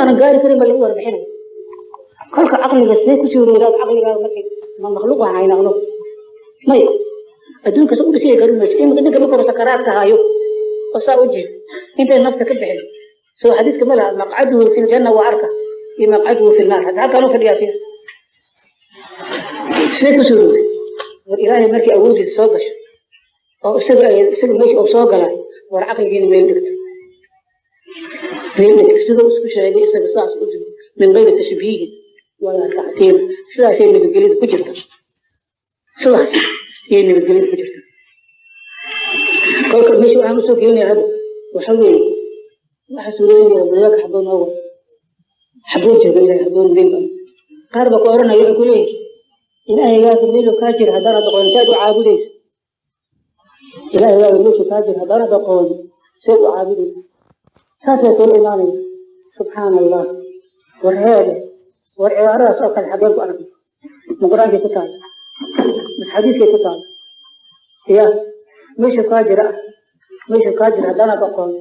Aanan gaari karin baa lagu warbixinaya. Kolka caqliga see ku suuroodaad caqligaaga markay ma makhluuq waan hayna anu maya adduunka sa u dhisaya garan mayso. Imika ninka marka hore sakaraadka hayo oo saa u jiif intay nafta ka bixin, soo xadiiska ma laha maqcaduhu fi ljanna waa arka iyo maqcaduhu fi lnaar. Hadda halkaan u fadhiyaa fiir see ku suurooday. War Ilaahay markii awoodiisa soo gasho oo isaga meesha uu soo galay, war caqligiina meel dhigto, meel dhigto. Siduu isku sheegay isaga saas u jiro min gayri tashbiihin walaa tactiil. Sidaasay nabadgelyada ku jirta, sidaas ayay nabadgelyada ku jirta. Kolka meesha waxaan usoo gelinaya hadda waxa weeye, waxa suurooyin wadaadka xaggoo noo wada, xaggoo jooga Ilahay, xaggoo meel qaar baa ku oranaya, waxay ku leeyihin Ilaahaygaada meeluu kaa jira haddaanad aqoon si aad u caabudaysa. Ilaahaygaada meeshuu kaa jira haddaanad aqoon si aad u caabudaysa, saas bay kula imaanaya. Subxaana Allah! War heede, war cibaaradaas oo kale xaggeen ku aragnay? Ma Qur-aankay ku taala mas xadiiskay ku taala? Ya meeshuu kaa jira ah, meeshuu kaa jira haddaanad aqoon.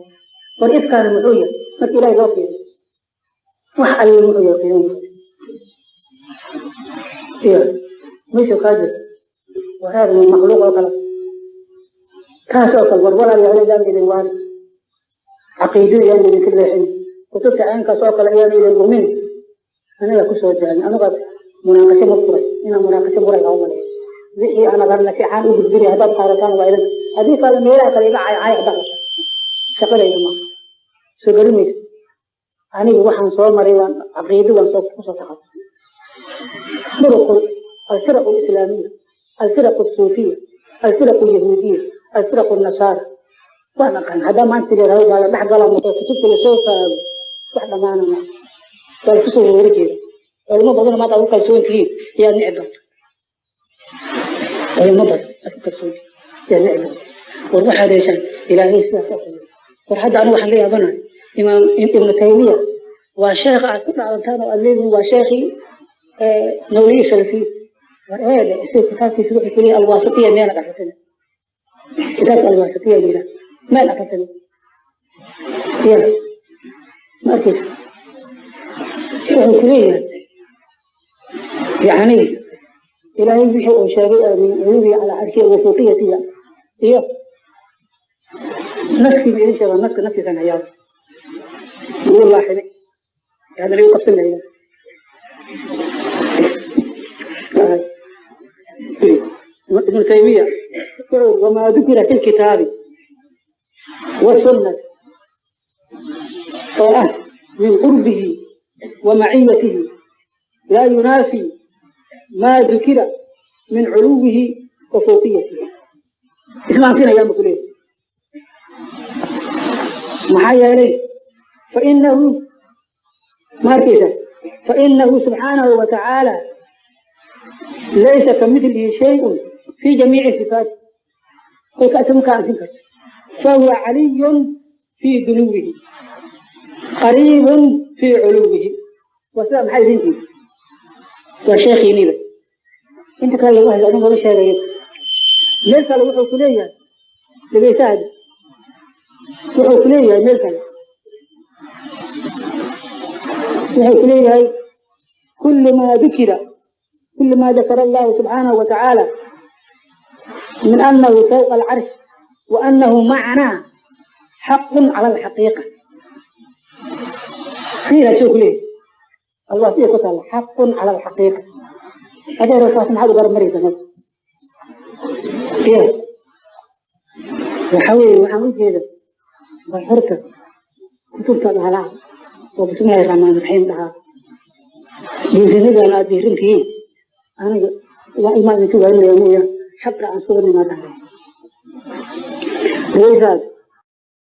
War ifkaani muxuu yahay marka Ilahay loo fiiriyo? Wax alle muxuu yahay qiimo ya meeshuu kaa jira? Wareer makhluuq oo kale taas oo kale. War walaalayaal, yaan idin waali, caqiidada yaan idinka leexin, kutubta caynkaas oo kale ayaan idin dhumin. Aniga kusoo daalin, aniga munaaqasho ma furay, inaan munaaqasho furay ha umaleeyo. Wixii aan aqarna si caan u gudbinay haddaad qaadataan waa idinka, haddii kale meelaha kale iga cay cay haddaad rabto, shaqadayda maaha. Soo garimaysa, aniga waxaan soo maray waan caqiido waan soo kusoo takhasusay طرق الفرق الإسلامية، الفرق الصوفية، الفرق اليهودية، الفرق النصارى، waan aqaan. Haddaa maanta leedahay baa la dhex galaa marka kutubta lasoo faago, wax dhammaana ma waa la kusoo horjeeda. Culimo badan maanta aad ku kalsoon tihiin yaad nici doonta, culimo badan aad ku kalsoon tihiin yaad nici doonta. War waxaad heshaan Ilaahay sidaas oo kale. War hadda anigu waxaan la yaabanahay Imaam Ibnu Taymiya, waa sheekha aad ku dhacdantaan oo aad leedihiin waa sheekhii nawliyi salafiy. War eede, isaga kitaabkiisa wuxuu ku leeyahay Alwaasitiya, miyaan akhrisan? Kitaabka Alwaasitiya la yidhaha meel akhrisan ya ma arkaysa? Wuxuu ku leeyahay yacni Ilaahay wixii uu sheegay min culuwihi calaa carshihi wa fawqiyatihi iyo naskii idin sheega, naska naftiisan hayaa ugu laaximay, haddana igu qabsan lahayd. Ibnu Taymiya wuxuu wamaa dukira fi lkitaabi wasunnati oo ah min qurbihi wa maciyatihi laa yunaafi maa dukira min culuwihi wa fawqiyatihi. Isma anfinayaan bu ku leeyahay. Maxaa yeelay fainahu, ma arkaysa, fainahu subxaanahu wa tacaala laysa kamithlihi shayun fi jamiici sifaati. Kolka isaga kaa anfin karto, fahuwa caliyun fii dunuwihi, qariibun fii culuwihi. Waa sidaa. Maxaa idintiisa waa sheekhiiniba inta kale lagu haysto anigu laga sheegayo. Meel kale wuxuu ku leeyahay, dhegeysaad, wuxuu ku leeyahay meel kale wuxuu ku leeyahay kullu maa dukira, kullu maa dakara Allahu subxaanahu wa tacaala min anahu fawqa alcarsh wa anahu macanaa xaqun cala alxaqiiqa. Fiira soo ku leeyahay Allah siya ku taala xaqun cala alxaqiiqa. Adeero, taas maxaad u garan maraysa marka? Ya waxa weeye, waxaan u jeeda bal horta kutubta dhahalaa oo bismillahi raxmaani raxiim dhahaa. Diirinidan aad diirin tihiin aniga waa imaa idinka waarinaya mooyaan, xaqa aan suga nimaadaan dhegeysaad.